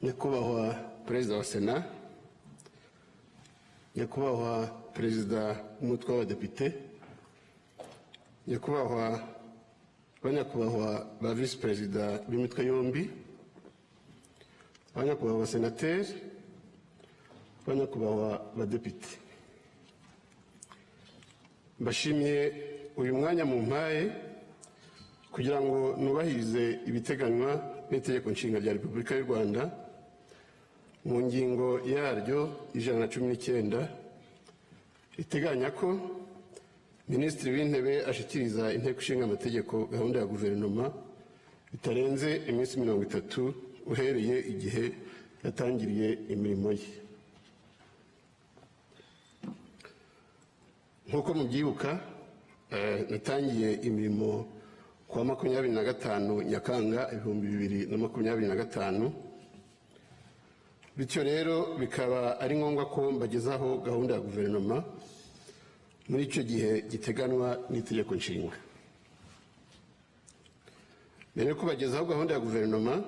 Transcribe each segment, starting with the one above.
Nyakubahwa Perezida wa Sena, Nyakubahwa Perezida w'Umutwe w'Abadepite, Nyakubahwa, banyakubahwa ba Visi Perezida b'imitwe yombi, banyakubahwa Senateri, banyakubahwa Badepite, mbashimiye uyu mwanya mumpaye kugira ngo nubahirize ibiteganywa n'Itegeko Nshinga rya Repubulika y'u Rwanda mu ngingo yaryo 119 iteganya ko Minisitiri w'Intebe ashyikiriza Inteko Ishinga Amategeko gahunda ya Guverinoma bitarenze iminsi 30 uhereye igihe yatangiriye imirimo ye. Nk'uko mubyibuka, natangiye imirimo kuwa 25 Nyakanga 2025, bityo rero bikaba ari ngombwa ko mbagezaho gahunda ya Guverinoma muri icyo gihe giteganwa n'Itegeko Nshinga. Mbere yo kubagezaho gahunda ya Guverinoma,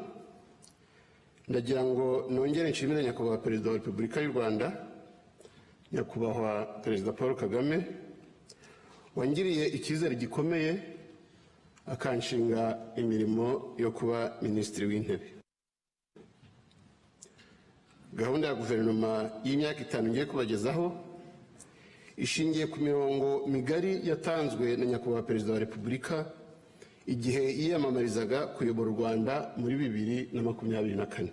ndagira ngo nongere nshimire Nyakubahwa Perezida wa Repubulika y'u Rwanda, Nyakubahwa Perezida Paul Kagame, wangiriye icyizere gikomeye akanshinga imirimo yo kuba Minisitiri w'Intebe. Gahunda ya Guverinoma y'imyaka 5 ngiye kubagezaho ishingiye ku mirongo migari yatanzwe na Nyakubahwa Perezida wa Repubulika igihe yiyamamarizaga kuyobora u Rwanda muri 2024.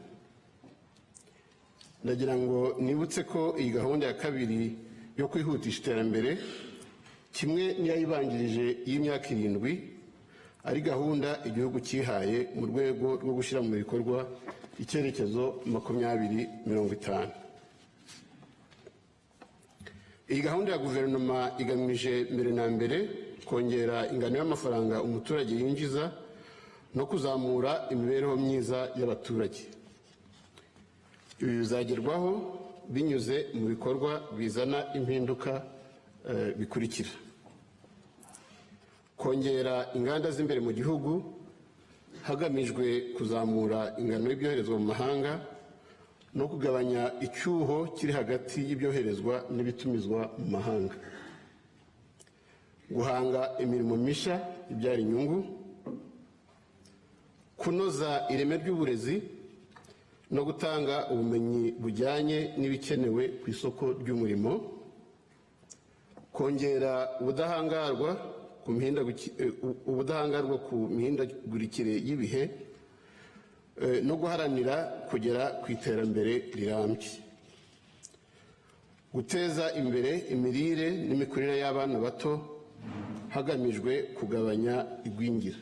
Ndagira ngo nibutse ko iyi gahunda ya kabiri yo kwihutisha iterambere, kimwe n'iyayibanjirije y'imyaka 7, ari gahunda igihugu cyihaye mu rwego rwo gushyira mu bikorwa icyerekezo 2050. Iyi gahunda ya Guverinoma igamije mbere na mbere kongera ingano y'amafaranga umuturage yinjiza no kuzamura imibereho myiza y'abaturage. Ibi bizagerwaho binyuze mu bikorwa bizana impinduka bikurikira: kongera inganda z'imbere mu gihugu hagamijwe kuzamura ingano y'ibyoherezwa mu mahanga no kugabanya icyuho kiri hagati y'ibyoherezwa n'ibitumizwa mu mahanga, guhanga imirimo mishya ibyara inyungu, kunoza ireme ry'uburezi no gutanga ubumenyi bujyanye n'ibikenewe ku isoko ry'umurimo, kongera ubudahangarwa ku mihindagurikire y'ibihe no guharanira kugera ku iterambere rirambye, guteza imbere imirire n'imikurire y'abana bato hagamijwe kugabanya igwingira,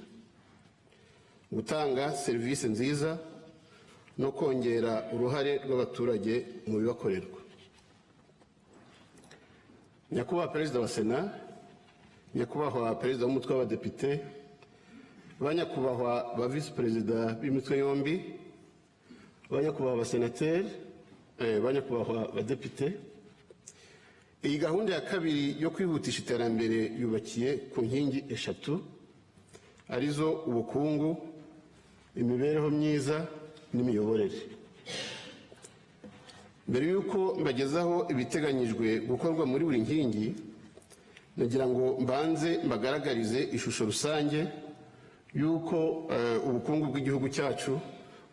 gutanga serivisi nziza no kongera uruhare rw'abaturage mu bibakorerwa. Nyakubahwa Perezida wa Sena, Nyakubahwa Perezida w'Umutwe w'Abadepite, banyakubahwa ba Visi Perezida b'imitwe yombi, banyakubahwa Basenateri, banyakubahwa Badepite, iyi gahunda ya kabiri yo kwihutisha iterambere yubakiye ku nkingi 3 arizo ubukungu, imibereho myiza n'imiyoborere. Mbere y'uko mbagezaho ibiteganyijwe gukorwa muri buri nkingi, nagira ngo mbanze mbagaragarize ishusho rusange y'uko ubukungu bw'igihugu cyacu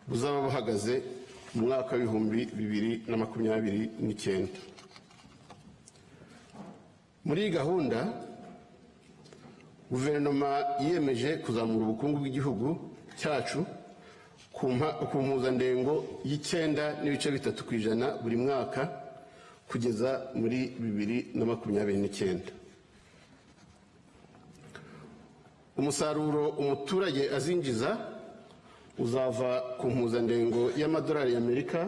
buzaba buhagaze mu mwaka w'2029. Muri iyi gahunda, Guverinoma yiyemeje kuzamura ubukungu bw'igihugu cyacu ku mpuzandengo y'9.3% buri mwaka kugeza muri 2029. Umusaruro umuturage azinjiza uzava ku mpuzandengo y'amadolari y'Amerika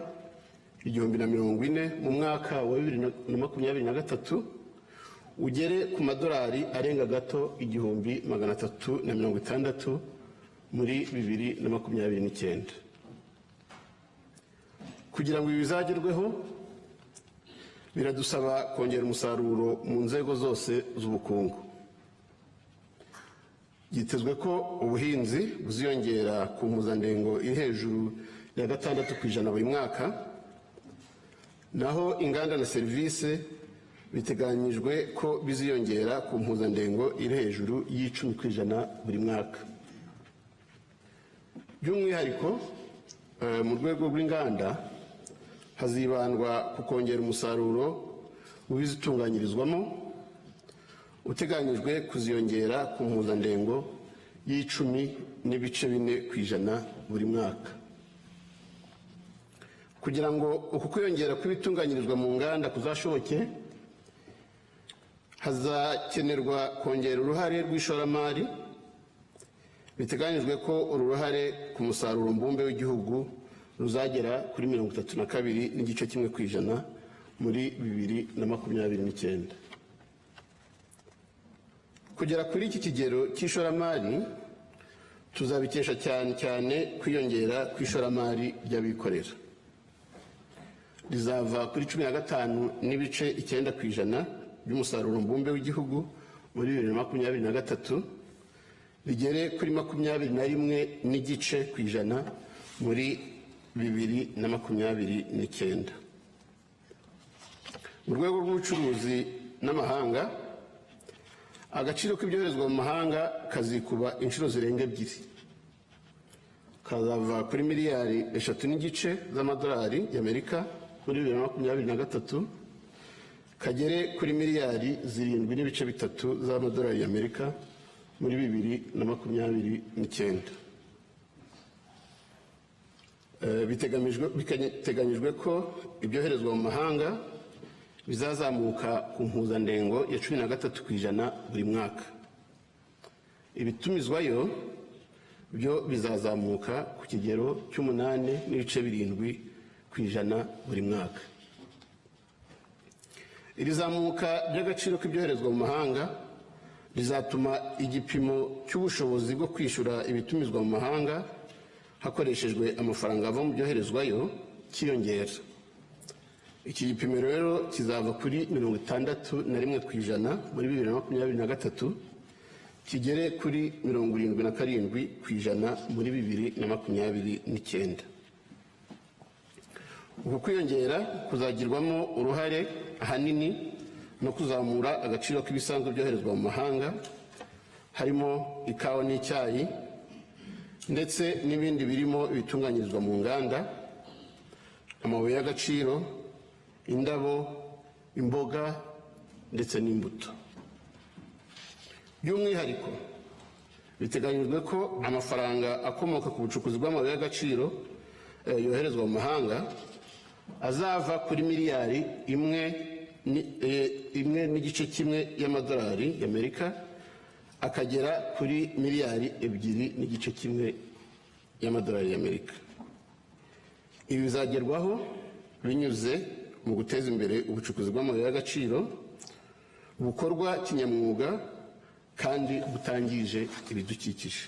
1040 mu mwaka wa 2023 ugere ku madolari arenga gato 1360 muri 2029. Kugira ngo ibi bizagerweho, biradusaba kongera umusaruro mu nzego zose z'ubukungu. Byitezwe ko ubuhinzi buziyongera ku mpuzandengo iri hejuru 6% buri mwaka. Naho inganda na serivisi biteganyijwe ko biziyongera ku mpuzandengo iri hejuru y'10% buri mwaka. By'umwihariko, mu rwego rw'inganda hazibandwa ku kongera umusaruro w'ibizitunganyirizwamo, uteganyijwe kuziyongera ku mpuzandengo y'10.4% buri mwaka. Kugira ngo uku kwiyongera kw'ibitunganyirizwa mu nganda kuzashoboke, hazakenerwa kongera uruhare rw'ishoramari. Biteganyijwe ko uru ruhare ku musaruro mbumbe w'igihugu ruzagera kuri 32.1% muri 2029. Kugera kuri iki kigero cy'ishoramari tuzabikesha cyane cyane kwiyongera kw'ishoramari ry'abikorera, rizava kuri 15.9% by'umusaruro mbumbe w'igihugu muri 2023, rigere kuri 21.5% muri 2029. Mu rwego rw'ubucuruzi n'amahanga, agaciro k'ibyoherezwa mu mahanga kazikuba inshuro zirenga ebyiri, kazava kuri miliyari 3.5 z'amadolari y'Amerika muri 2023, kagere kuri miliyari 7.3 z'amadolari y'Amerika muri 2029. Biteganyijwe ko ibyoherezwa mu mahanga bizazamuka ku mpuzandengo ya 13% buri mwaka. Ibitumizwayo byo bizazamuka ku kigero cy'8.7% buri mwaka. Iri zamuka ry'agaciro k'ibyoherezwa mu mahanga rizatuma igipimo cy'ubushobozi bwo kwishyura ibitumizwa mu mahanga hakoreshejwe amafaranga ava mu byoherezwayo cyiyongera. Iki gipimo rero kizava kuri 61% muri 2023, kigere kuri 77% muri 2029. Uku kwiyongera kuzagirwamo uruhare ahanini no kuzamura agaciro k'ibisanzwe byoherezwa mu mahanga, harimo ikawa n'icyayi ndetse n'ibindi birimo ibitunganyirizwa mu nganda, amabuye y'agaciro, indabo, imboga ndetse n'imbuto. By'umwihariko, biteganyijwe ko amafaranga akomoka ku bucukuzi bw'amabuye y'agaciro yoherezwa mu mahanga azava kuri miliyari 1.1 y'amadolari y'Amerika, akagera kuri miliyari 2.1 y'amadolari y'Amerika. Ibi bizagerwaho binyuze mu guteza imbere ubucukuzi bw'amabuye y'agaciro bukorwa kinyamwuga kandi butangije ibidukikije.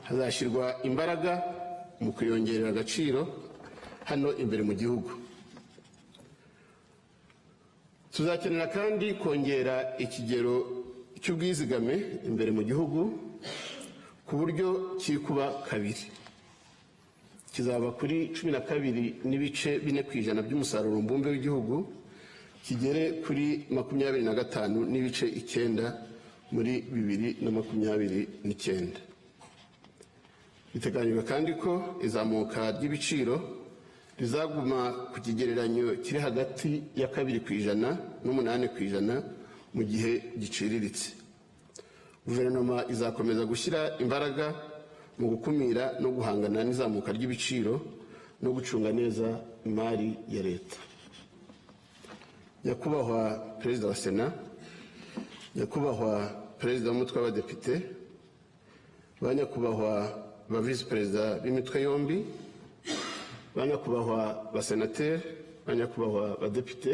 Hazashyirwa imbaraga mu kuyongerera agaciro hano imbere mu gihugu. Tuzakenera kandi kongera ikigero cy'ubwizigame imbere mu gihugu ku buryo kikuba kabiri, kizava kuri 12.4% by'umusaruro mbumbe w'igihugu, kigere kuri 25.9 muri 2029. Biteganyijwe kandi ko izamuka ry'ibiciro rizaguma ku kigereranyo kiri hagati ya 2% n'8% mu gihe giciriritse. Guverinoma izakomeza gushyira imbaraga mu gukumira no guhangana n'izamuka ry'ibiciro no gucunga neza imari ya leta. Nyakubahwa Perezida wa Sena, Nyakubahwa Perezida w'umutwe w'Abadepite, ba Nyakubahwa ba Visi Perezida b'imitwe yombi, ba Nyakubahwa Basenateri, ba Nyakubahwa Badepite,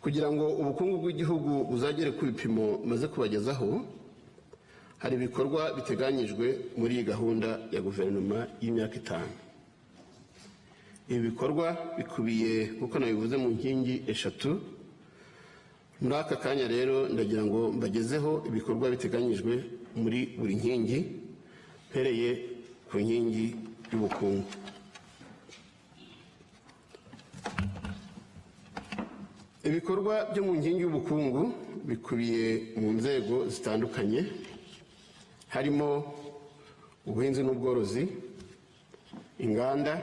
kugira ngo ubukungu bw'igihugu buzagere ku bipimo maze kubagezaho, hari ibikorwa biteganyijwe muri iyi gahunda ya guverinoma y'imyaka 5. Ibi bikorwa bikubiye nk'uko nabivuze mu nkingi 3. Muri aka kanya rero ndagira ngo mbagezeho ibikorwa biteganyijwe muri buri nkingi, mpereye ku nkingi y'ubukungu. Ibikorwa byo mu nkingi y'ubukungu bikubiye mu nzego zitandukanye, harimo ubuhinzi n'ubworozi, inganda,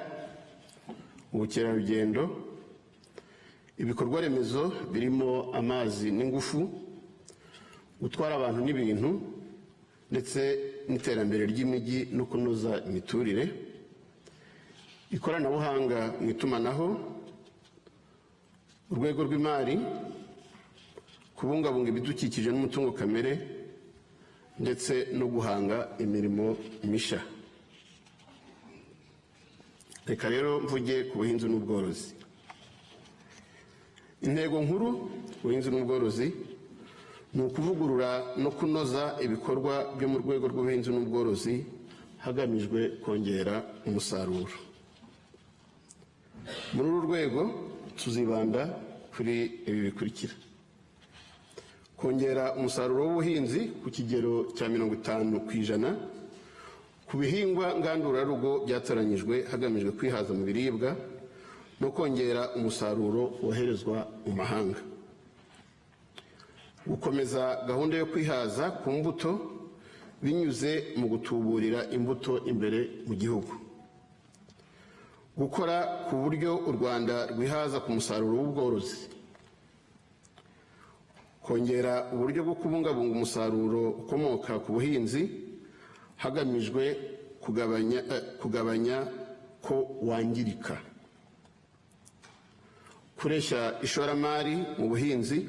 ubukerarugendo, ibikorwa remezo birimo amazi n'ingufu, gutwara abantu n'ibintu, ndetse n'iterambere ry'imijyi no kunoza imiturire, ikoranabuhanga mu itumanaho, urwego rw'imari, kubungabunga ibidukikije n'umutungo kamere, ndetse no guhanga imirimo mishya. Reka rero mvuge ku buhinzi n'ubworozi. Intego nkuru ubuhinzi n'ubworozi ni ukuvugurura no kunoza ibikorwa byo mu rwego rw'ubuhinzi n'ubworozi hagamijwe kongera umusaruro. Muri uru rwego tuzibanda kuri ibi bikurikira: kongera umusaruro w'ubuhinzi ku kigero cya 50% ku bihingwa ngandurarugo byatoranyijwe hagamijwe kwihaza mu biribwa no kongera umusaruro woherezwa mu mahanga, gukomeza gahunda yo kwihaza ku mbuto binyuze mu gutuburira imbuto imbere mu gihugu, gukora ku buryo u Rwanda rwihaza ku musaruro w'ubworozi, kongera uburyo bwo kubungabunga umusaruro ukomoka ku buhinzi hagamijwe kugabanya ko wangirika, kureshya ishoramari mu buhinzi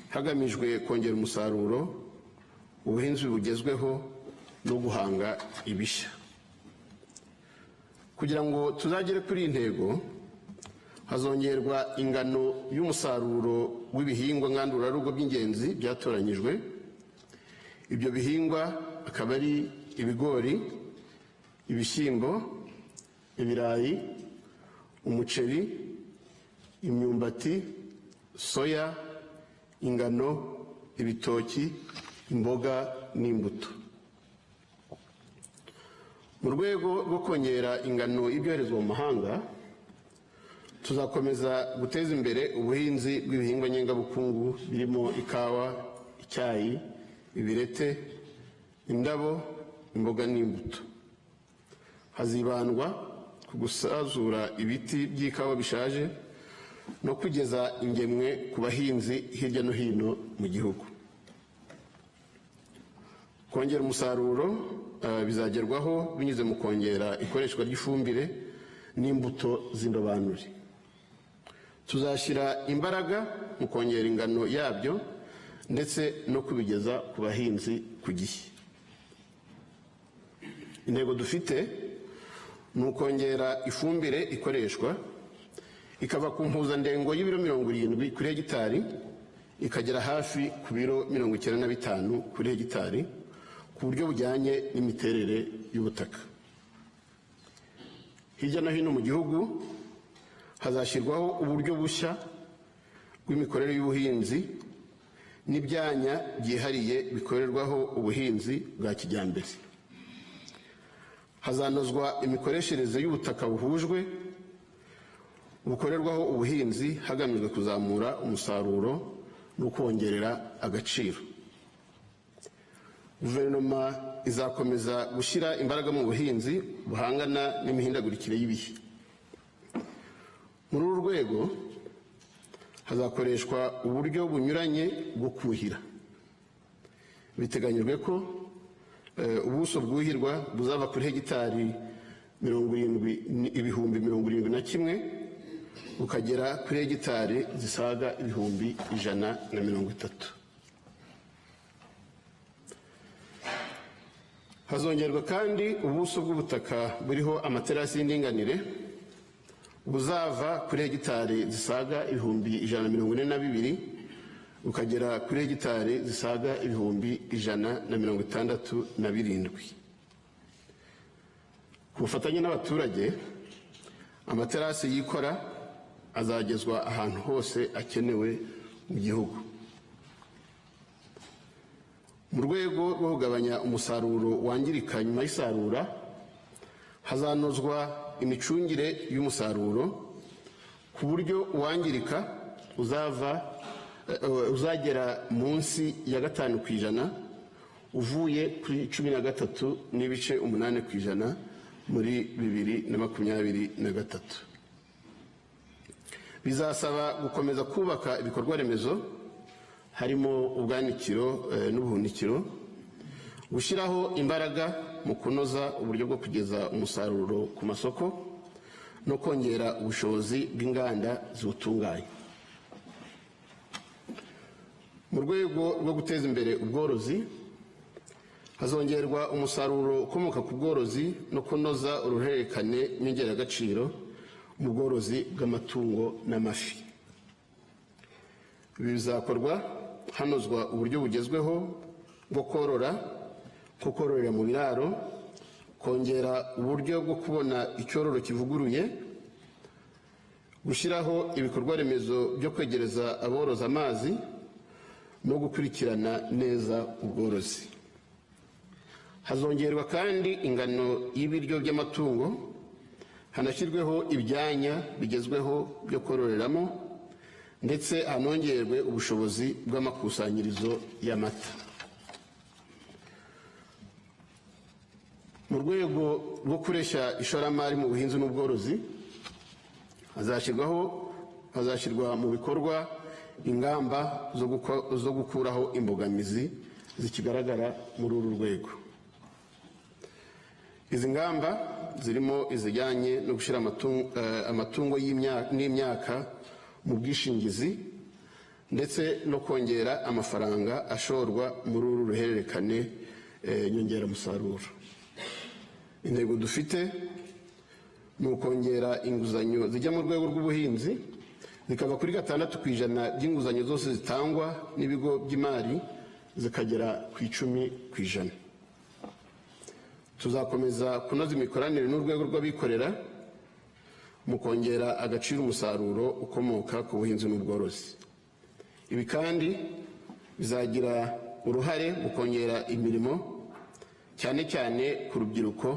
hagamijwe kongera umusaruro, ubuhinzi bugezweho no guhanga ibishya. Kugira ngo tuzagere kuri iyi ntego, hazongerwa ingano y'umusaruro w'ibihingwa ngandurarugo by'ingenzi byatoranyijwe. Ibyo bihingwa akaba ari ibigori, ibishyimbo, ibirayi, umuceri, imyumbati, soya, ingano, ibitoki, imboga n'imbuto. Mu rwego rwo kongera ingano y'ibyoherezwa mu mahanga, tuzakomeza guteza imbere ubuhinzi bw'ibihingwa ngengabukungu birimo ikawa, icyayi, ibirete, indabo, imboga n'imbuto. Hazibandwa ku gusazura ibiti by'ikawa bishaje no kugeza ingemwe ku bahinzi hirya no hino mu gihugu. Kongera umusaruro bizagerwaho binyuze mu kongera ikoreshwa ry'ifumbire n'imbuto z'indobanure. Tuzashyira imbaraga mu kongera ingano yabyo ndetse no kubigeza ku bahinzi ku gihe. Intego dufite ni ukongera ifumbire ikoreshwa ikava ku mpuzandengo y'ibiro 70 kuri hegitari ikagera hafi ku biro 95 kuri hegitari, ku buryo bujyanye n'imiterere y'ubutaka. Hirya no hino mu gihugu hazashyirwaho uburyo bushya bw'imikorere y'ubuhinzi n'ibyanya byihariye bikorerwaho ubuhinzi bwa kijyambere. Hazanozwa imikoreshereze y'ubutaka buhujwe bukorerwaho ubuhinzi hagamijwe kuzamura umusaruro no kongerera agaciro. Guverinoma izakomeza gushyira imbaraga mu buhinzi buhangana n'imihindagurikire y'ibihe. Muri uru rwego hazakoreshwa uburyo bunyuranye bwo kuhira. Biteganyijwe ko ubuso bwuhirwa buzava kuri hegitari 71,000 bukagera kuri hegitari zisaga 130,000. Hazongerwa kandi ubuso bw'ubutaka buriho amaterasi y'indinganire buzava kuri hegitari zisaga 142,000 bukagera kuri hegitari zisaga 167,000. Ku bufatanye n'abaturage, amaterasi yikora azagezwa ahantu hose akenewe mu gihugu. Mu rwego rwo kugabanya umusaruro wangirika nyuma y'isarura, Hazanozwa imicungire y'umusaruro ku buryo uwangirika uzagera munsi ya 5% uvuye kuri 13.8% muri 2023. Bizasaba gukomeza kubaka ibikorwa remezo harimo ubwanikiro n'ubuhunikiro, gushyiraho imbaraga mu kunoza uburyo bwo kugeza umusaruro ku masoko no kongera ubushobozi bw'inganda ziwutunganya. Mu rwego rwo guteza imbere ubworozi, hazongerwa umusaruro ukomoka ku bworozi no kunoza uruhererekane nyongeragaciro mu bworozi bw'amatungo n'amafi. Ibi bizakorwa hanozwa uburyo bugezweho bwo korora, nko kororera mu biraro, kongera uburyo bwo kubona icyororo kivuguruye, gushyiraho ibikorwa remezo byo kwegereza aborozi amazi no gukurikirana neza ubworozi. Hazongerwa kandi ingano y'ibiryo by'amatungo, hanashyirweho ibyanya bigezweho byo kororeramo, ndetse hanongerwe ubushobozi bw'amakusanyirizo y'amata. Mu rwego rwo kureshya ishoramari mu buhinzi n'ubworozi, hazashyirwa mu bikorwa ingamba zo gukuraho imbogamizi zikigaragara muri uru rwego. Izi ngamba zirimo izijyanye no gushyira amatungo n'imyaka mu bwishingizi, ndetse no kongera amafaranga ashorwa muri uru ruhererekane nyongeramusaruro. Intego dufite ni ukongera inguzanyo zijya mu rwego rw'ubuhinzi zikava kuri 6% by'inguzanyo zose zitangwa n'ibigo by'imari zikagera ku 10%. Tuzakomeza kunoza imikoranire n'urwego rw'abikorera mu kongera agaciro umusaruro ukomoka ku buhinzi n'ubworozi. Ibi kandi bizagira uruhare mu kongera imirimo cyane cyane ku rubyiruko,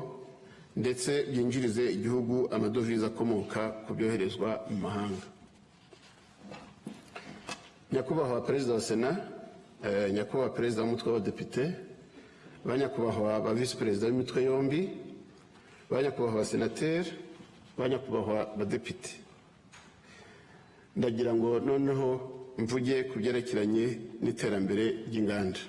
ndetse byinjirize igihugu amadovize akomoka ku byoherezwa mu mahanga. Nyakubahwa Perezida wa Sena, Nyakubahwa Perezida w'umutwe w'Abadepite, ba Nyakubahwa ba Visi Perezida b'imitwe yombi, ba Nyakubahwa Senateri, ba Nyakubahwa Badepite, ndagira ngo noneho mvuge ku byerekeranye n'iterambere ry'inganda.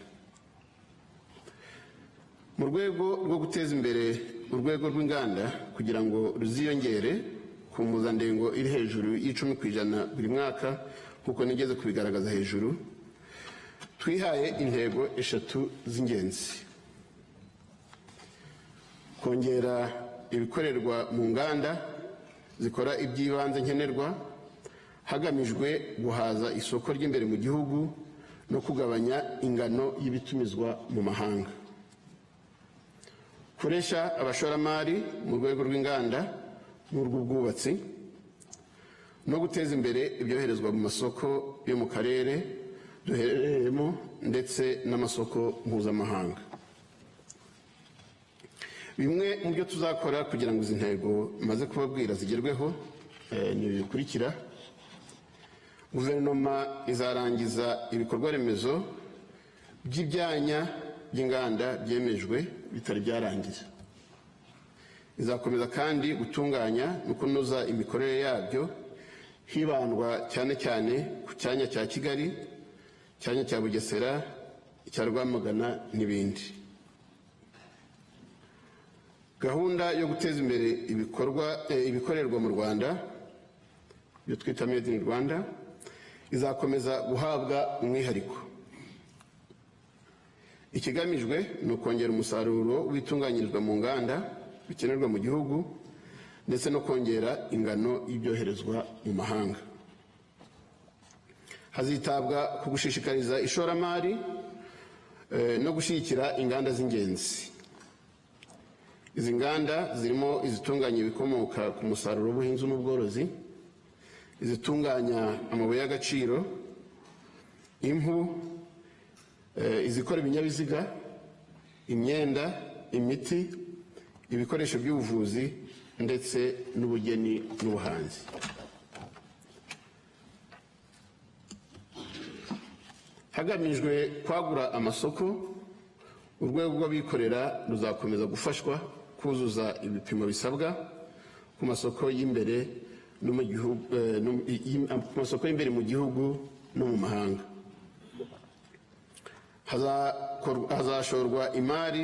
Mu rwego rwo guteza imbere urwego rw'inganda kugira ngo ruziyongere ku mpuzandengo iri hejuru y'10% buri mwaka, kuko nigeze kubigaragaza hejuru, twihaye intego 3 z'ingenzi: kongera ibikorerwa mu nganda zikora iby'ibanze nkenerwa hagamijwe guhaza isoko ry'imbere mu gihugu no kugabanya ingano y'ibitumizwa mu mahanga, kureshya abashoramari mu rwego rw'inganda n'urw'ubwubatsi, no guteza imbere ibyoherezwa mu masoko yo mu karere duherereyemo ndetse n'amasoko mpuzamahanga. Bimwe mu byo tuzakora kugira ngo izi ntego maze kubabwira zigerweho ni ibi bikurikira: guverinoma izarangiza ibikorwa remezo by'ibyanya by'inganda byemejwe bitari byarangira. Izakomeza kandi gutunganya no kunoza imikorere yabyo, hibandwa cyane cyane ku cyanya cya Kigali, cyanya cya Bugesera, icya Rwamagana n'ibindi. Gahunda yo guteza imbere ibikorerwa mu Rwanda, ibyo twita Made in Rwanda, izakomeza guhabwa umwihariko. Ikigamijwe ni ukongera umusaruro w'itunganyirizwa mu nganda bikenerwa mu gihugu, ndetse no kongera ingano y'ibyoherezwa mu mahanga. Hazitabwa ku gushishikariza ishoramari no gushyigikira inganda z'ingenzi. Izi nganda zirimo izitunganya ibikomoka ku musaruro w'ubuhinzi n'ubworozi, izitunganya amabuye y'agaciro, impu, izikora ibinyabiziga, imyenda, imiti, ibikoresho by'ubuvuzi ndetse n'ubugeni n'ubuhanzi. Hagamijwe kwagura amasoko, urwego rw'abikorera ruzakomeza gufashwa kuzuza ibipimo bisabwa ku masoko y'imbere no mu gihugu, ku masoko y'imbere mu gihugu no mu mahanga. Hazashorwa imari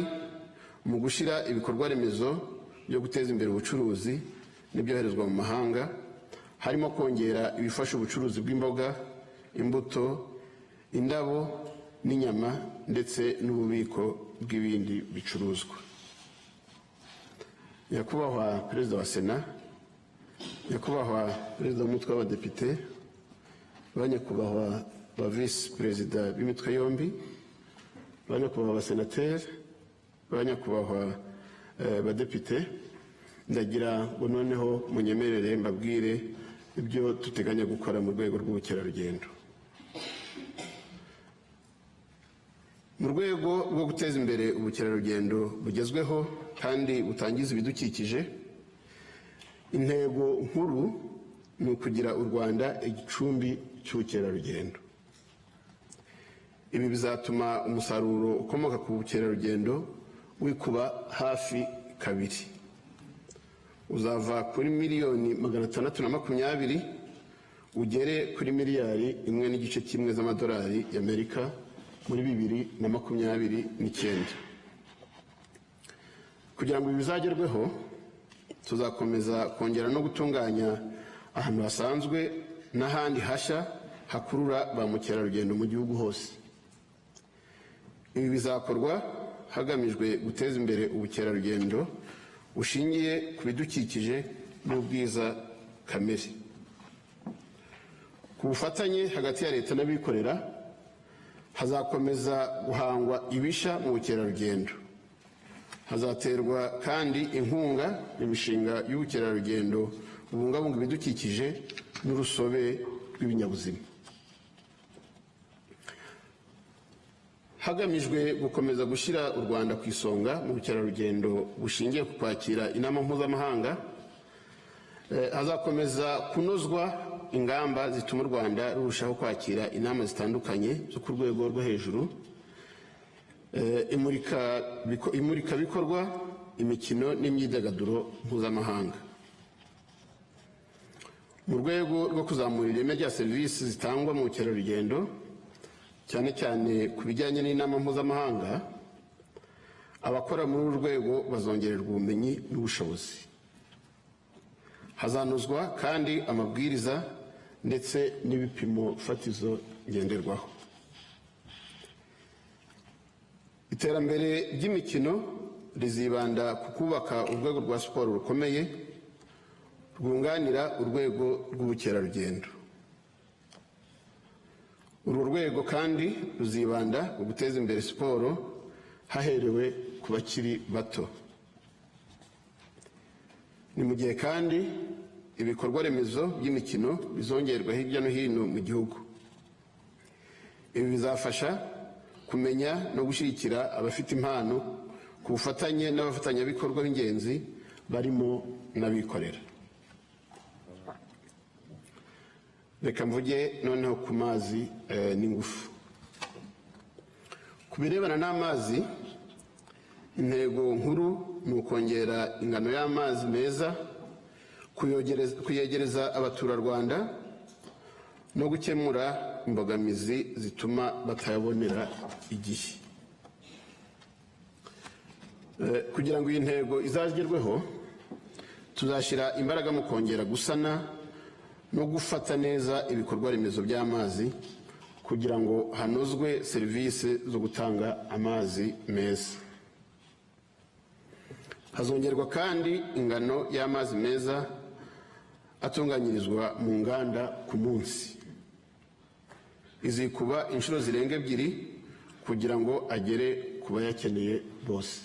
mu gushyira ibikorwa remezo byo guteza imbere ubucuruzi n'ibyoherezwa mu mahanga, harimo kongera ibifasha ubucuruzi bw'imboga, imbuto, indabo n'inyama ndetse n'ububiko bw'ibindi bicuruzwa. Nyakubahwa Perezida wa Sena, Nyakubahwa Perezida w'umutwe w'Abadepite, ba Nyakubahwa ba Visi Perezida b'imitwe yombi, ba Nyakubahwa Abasenateri, ba Nyakubahwa Badepite, ndagira ngo noneho munyemerere mbabwire ibyo duteganya gukora mu rwego rw'ubukerarugendo. Mu rwego rwo guteza imbere ubukerarugendo bugezweho kandi butangiza ibidukikije, intego nkuru ni ukugira u Rwanda igicumbi cy'ubukerarugendo. Ibi bizatuma umusaruro ukomoka ku bukerarugendo wikuba hafi kabiri, uzava kuri 620,000,000 ugere kuri 1.1 miliyari z'amadolari y'Amerika muri 2029. Kugira ngo ibi bizagerweho, tuzakomeza kongera no gutunganya ahantu hasanzwe n'ahandi hashya hakurura ba mukerarugendo mu gihugu hose. Ibi bizakorwa hagamijwe guteza imbere ubukerarugendo bushingiye ku bidukikije n'ubwiza kamere. Ku bufatanye hagati ya leta n'abikorera, hazakomeza guhangwa ibishya mu bukerarugendo. Hazaterwa kandi inkunga imishinga y'ubukerarugendo bubungabunga ibidukikije n'urusobe rw'ibinyabuzima. Hagamijwe gukomeza gushyira u Rwanda ku isonga mu bukerarugendo bushingiye ku kwakira inama mpuzamahanga, hazakomeza kunozwa ingamba zituma u Rwanda rurushaho kwakira inama zitandukanye zo ku rwego rwo hejuru, imurikabikorwa, imikino n'imyidagaduro mpuzamahanga. Mu rwego rwo kuzamura ireme rya serivisi zitangwa mu bukerarugendo, cyane cyane ku bijyanye n'inama mpuzamahanga, abakora muri uru rwego bazongererwa ubumenyi n'ubushobozi. Hazanozwa kandi amabwiriza ndetse n'ibipimo fatizo ngenderwaho. Iterambere ry'imikino rizibanda ku kubaka urwego rwa siporo rukomeye rwunganira urwego rw'ubukerarugendo. Uru rwego kandi ruzibanda ku guteza imbere siporo haherewe ku bakiri bato. Ni mu gihe kandi ibikorwa remezo by'imikino bizongerwa hirya no hino mu gihugu. Ibi bizafasha kumenya no gushyigikira abafite impano ku bufatanye n'abafatanyabikorwa b'ingenzi barimo n'abikorera. Reka mvuge noneho ku mazi n'ingufu. Ku birebana n'amazi, intego nkuru ni ukongera ingano y'amazi meza, kuyegereza abaturarwanda no gukemura imbogamizi zituma batayabonera igihe. Kugira ngo iyi ntego izagerweho, tuzashyira imbaraga mu kongera gusana no gufata neza ibikorwa remezo by'amazi kugira ngo hanozwe serivisi zo gutanga amazi meza. Hazongerwa kandi ingano y'amazi meza atunganyirizwa mu nganda ku munsi, izikuba inshuro zirenga 2 kugira ngo agere ku bayakeneye bose.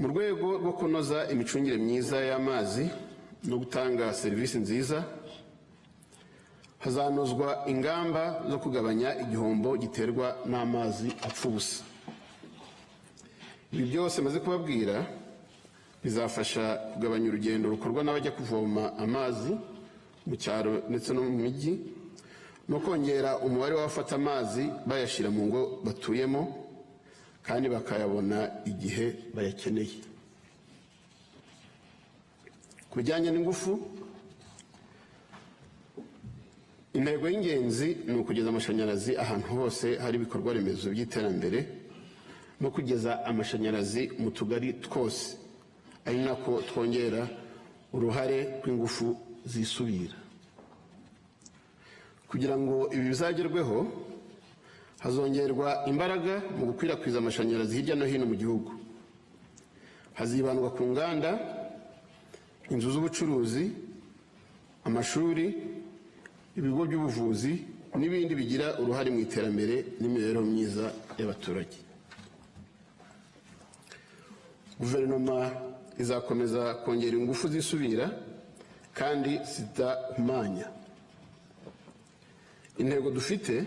Mu rwego rwo kunoza imicungire myiza y'amazi no gutanga serivisi nziza, hazanozwa ingamba zo kugabanya igihombo giterwa n'amazi apfa ubusa. Ibi byose maze kubabwira bizafasha kugabanya urugendo rukorwa n'abajya kuvoma amazi mu cyaro ndetse no mu mijyi, no kongera umubare w'abafata amazi bayashyira mu ngo batuyemo kandi bakayabona igihe bayakeneye. Ku bijyanye n'ingufu, intego y'ingenzi ni ukugeza amashanyarazi ahantu hose hari ibikorwa remezo by'iterambere no kugeza amashanyarazi mu tugari twose, ari nako twongera uruhare rw'ingufu zisubira. Kugira ngo ibi bizagerweho, hazongerwa imbaraga mu gukwirakwiza amashanyarazi hirya no hino mu gihugu. Hazibandwa ku nganda, inzu z'ubucuruzi, amashuri, ibigo by'ubuvuzi n'ibindi bigira uruhare mu iterambere n'imibereho myiza y'abaturage. Guverinoma izakomeza kongera ingufu zisubira kandi zidahumanya. Intego dufite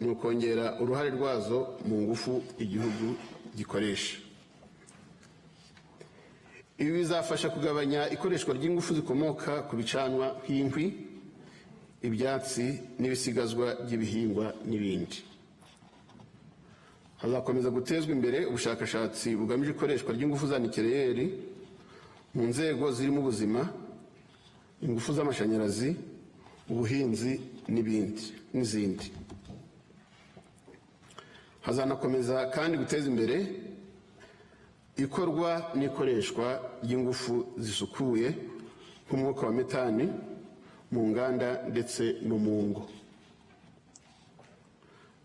ni ukongera uruhare rwazo mu ngufu igihugu gikoresha. Ibi bizafasha kugabanya ikoreshwa ry'ingufu zikomoka ku bicanwa nk'inkwi, ibyatsi n'ibisigazwa by'ibihingwa n'ibindi. Hazakomeza gutezwa imbere ubushakashatsi bugamije ikoreshwa ry'ingufu za nikeleyeri mu nzego zirimo ubuzima, ingufu z'amashanyarazi, ubuhinzi n'ibindi n'izindi. Hazanakomeza kandi guteza imbere ikorwa n'ikoreshwa ry'ingufu zisukuye nk'umwuka wa metani mu nganda ndetse no mu ngo.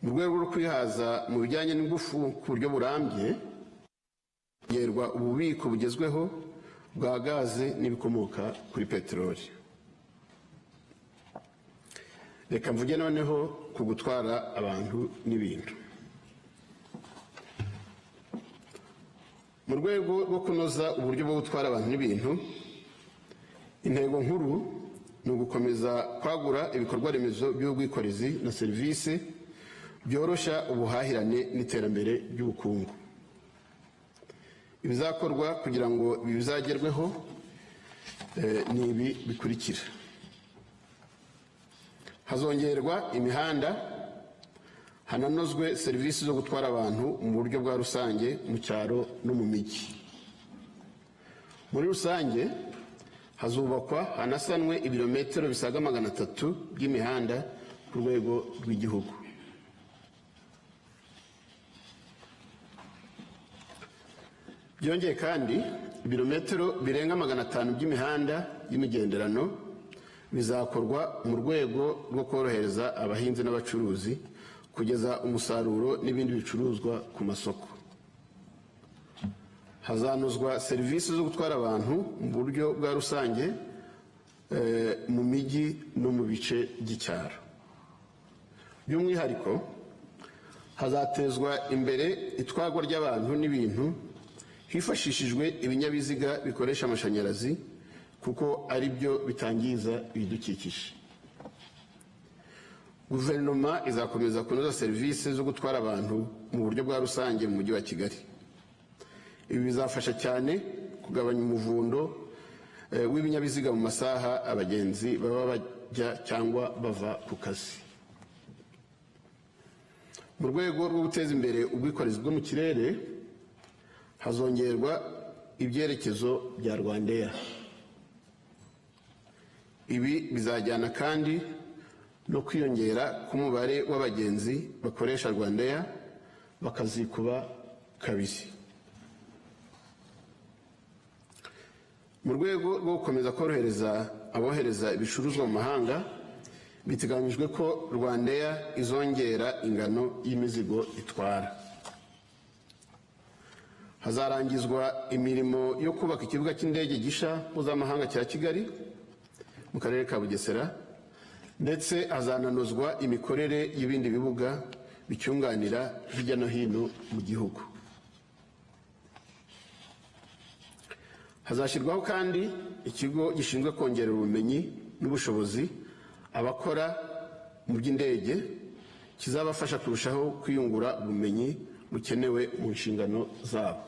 Mu rwego rwo kwihaza mu bijyanye n'ingufu ku buryo burambye, hongerwa ububiko bugezweho bwa gaze n'ibikomoka kuri peteroli. Reka mvuge noneho ku gutwara abantu n'ibintu. Mu rwego rwo kunoza uburyo bwo gutwara abantu n'ibintu, intego nkuru ni ugukomeza kwagura ibikorwa remezo by'ubwikorezi na serivisi byoroshya ubuhahirane n'iterambere ry'ubukungu. Ibizakorwa kugira ngo ibi bizagerweho ni ibi bikurikira: hazongerwa imihanda, hananozwe serivisi zo gutwara abantu mu buryo bwa rusange mu cyaro no mu mijyi. Muri rusange hazubakwa hanasanwe ibirometero bisaga 300 by'imihanda ku rwego rw'igihugu. Byongeye kandi, ibirometero birenga 500 by'imihanda y'imigenderano bizakorwa mu rwego rwo korohereza abahinzi n'abacuruzi kugeza umusaruro n'ibindi bicuruzwa ku masoko. Hazanozwa serivisi zo gutwara abantu mu buryo bwa rusange mu mijyi no mu bice by'icyaro. By'umwihariko hazatezwa imbere itwarwa ry'abantu n'ibintu hifashishijwe ibinyabiziga bikoresha amashanyarazi, kuko ari byo bitangiza ibidukikije. Guverinoma izakomeza kunoza serivisi zo gutwara abantu mu buryo bwa rusange mu mujyi wa Kigali. Ibi bizafasha cyane kugabanya umuvundo w'ibinyabiziga mu masaha abagenzi baba bajya cyangwa bava ku kazi. Mu rwego rwo guteza imbere ubwikorezi bwo mu kirere, hazongerwa ibyerekezo bya Rwandair. Ibi bizajyana kandi no kwiyongera k'umubare w'abagenzi bakoresha Rwandair bakazikuba kabiri. Mu rwego rwo gukomeza korohereza abohereza ibicuruzwa mu mahanga, biteganyijwe ko Rwandair izongera ingano y'imizigo itwara. Hazarangizwa imirimo yo kubaka ikibuga cy'indege gisha mpuzamahanga cya Kigali mu karere ka Bugesera, ndetse hazananozwa imikorere y'ibindi bibuga bicyunganira hirya no hino mu gihugu. Hazashyirwaho kandi ikigo gishinzwe kongera ubumenyi n'ubushobozi abakora mu by'indege, kizabafasha kurushaho kwiyungura ubumenyi bukenewe mu nshingano zabo.